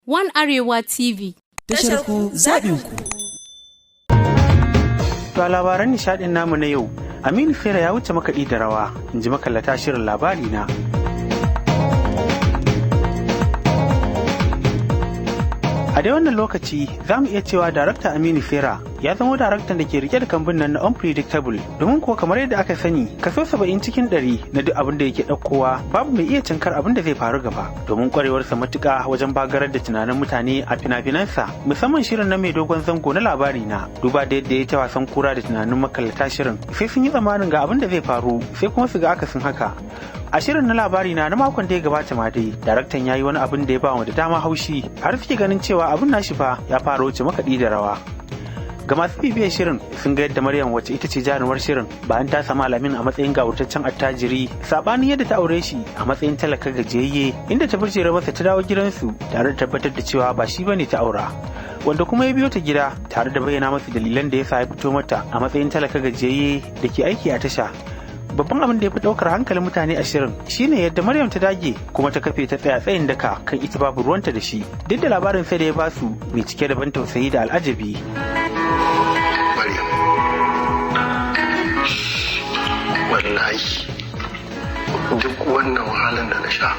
One Arewa TV. Tashar ku zaɓin ku. To a labaran nishadin namu na yau, Aminu Fera ya wuce makaɗi da rawa, in ji makallata shirin labari na. A dai wannan lokaci za mu iya cewa darakta Aminu Fera ya zama daraktan da ke rike da kambun nan na Unpredictable, domin kuwa kamar yadda aka sani, kaso 70% na duk abin da yake ɗaukowa babu mai iya cankar abin da zai faru gaba, domin kwarewarsa matuƙa wajen bagarar da tunanin mutane a fina-finansa, musamman shirin na mai dogon zango na labari na. Duba da yadda ya ta wasan kura da tunanin makallata shirin, sai sun yi tsammanin ga abin da zai faru, sai kuma su ga akasin haka. A shirin na labari na na makon da ya gabata ma dai, daraktan ya yi wani abin da ya ba wa da dama haushi, har suke ganin cewa abin nashi fa ya fara wuce makaɗi da rawa. Ga masu bibiyar shirin sun ga yadda Maryam, wacce ita ce jarumar shirin, bayan ta samu Alamin a matsayin gawurtaccen attajiri, sabanin yadda ta aure shi a matsayin talaka gajiyayye, inda ta bijire masa ta dawo gidansu tare da tabbatar da cewa ba shi bane ta aura. Wanda kuma ya biyo ta gida tare da bayyana masa dalilan da ya sa ya fito mata a matsayin talaka gajiyayye da ke aiki a tasha. Babban abin da ya fi ɗaukar hankalin mutane a shirin shine yadda Maryam ta dage kuma ta kafe ta tsaya tsayin daka kan ita babu ruwanta da shi, duk da labarin sai da ya basu mai cike da ban tausayi da al'ajabi. Maryam, wallahi duk wannan wahalar da na sha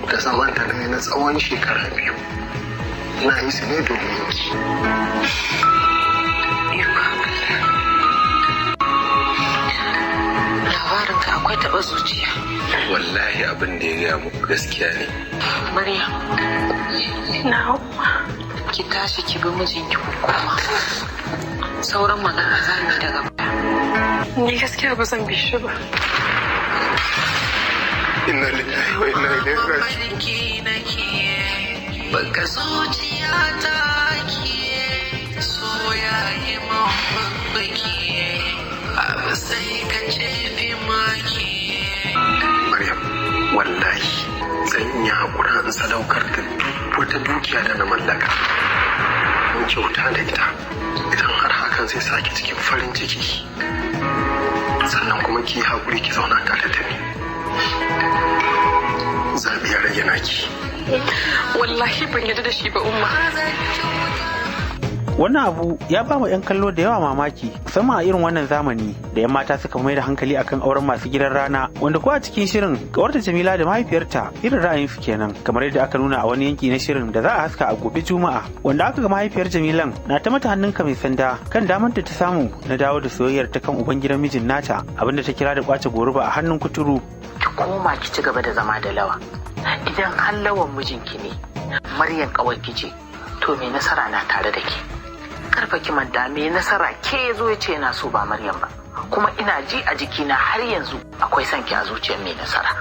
da zaman da na yi na tsawon shekara 2, na yi su ne domin ki. Labarinka akwai taɓa zuciya. Wallahi abin da ya gaya muku gaskiya ne. Maryam, na ki tashi ki bi mijinki ku koma. Sauran magana za mu yi daga baya. Ni gaskiya ba zan bi shi ba. Inna lillahi wa inna ilaihi raji'un. Mafarki nake, baka zuciya ta ke so ya yi mafaffaki, abu sai ka ce fi maki. Maryam, wallahi zan iya haƙura in sadaukar da duk wata dukiya da na mallaka. In kyauta da ita, idan har hakan zai sake cikin farin ciki. Sannan kuma ki yi haƙuri ki zauna tare da ni. Zaɓi ya rage naki. Wallahi ban yarda da shi ba, Umma. Wannan abu ya ba mu 'yan kallo da yawa mamaki, musamman a irin wannan zamani da 'yan mata suka mai da hankali akan auren masu gidan rana, wanda ko a cikin shirin kawarta Jamila da mahaifiyarta irin ra'ayinsu kenan, kamar yadda aka nuna a wani yanki na shirin da za a haska a gobe Juma'a, wanda aka ga mahaifiyar Jamilan na ta mata hannunka mai sanda kan damar da ta samu na dawo da soyayyar ta kan uban gidan mijin nata, abinda ta kira da kwace goruba a hannun kuturu. Ki koma ki ci gaba da zama da Lawa. Idan har Lawan mijinki ne, Maryam kawai ki ce, to mai nasara na tare da ke. Karfa ki manta, mai nasara ke zo ya ce yana so ba Maryam ba. Kuma ina ji a jikina har yanzu akwai son ki a zuciyar mai nasara.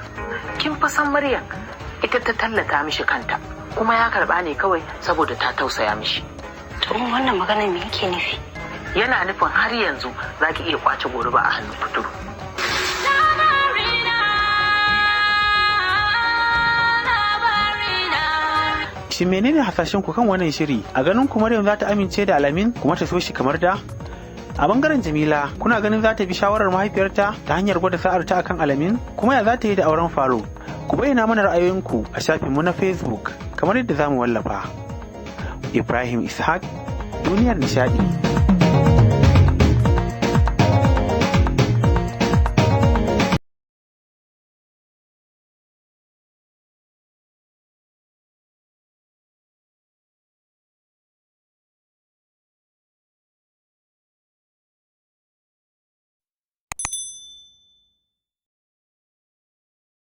Kin fa san Maryam ita ta tallata mishi kanta, kuma ya karba ne kawai saboda ta tausaya mishi. To wannan magana me yake nufi? Yana nufin har yanzu za ki iya kwace goruba a hannun kuturu. Shin menene hasashen ku kan wannan shiri? A ganin ku Maryam za ta amince da Alamin kuma ta so shi kamar da? A bangaren Jamila, kuna ganin za ta bi shawarar mahaifiyarta ta hanyar gwada sa'ar ta akan Alamin? Kuma ya za ta yi da auren Faruk? Ku bayyana mana ra'ayoyinku a shafinmu na Facebook kamar yadda za mu wallafa. Ibrahim Ishaq, Duniyar Nishadi.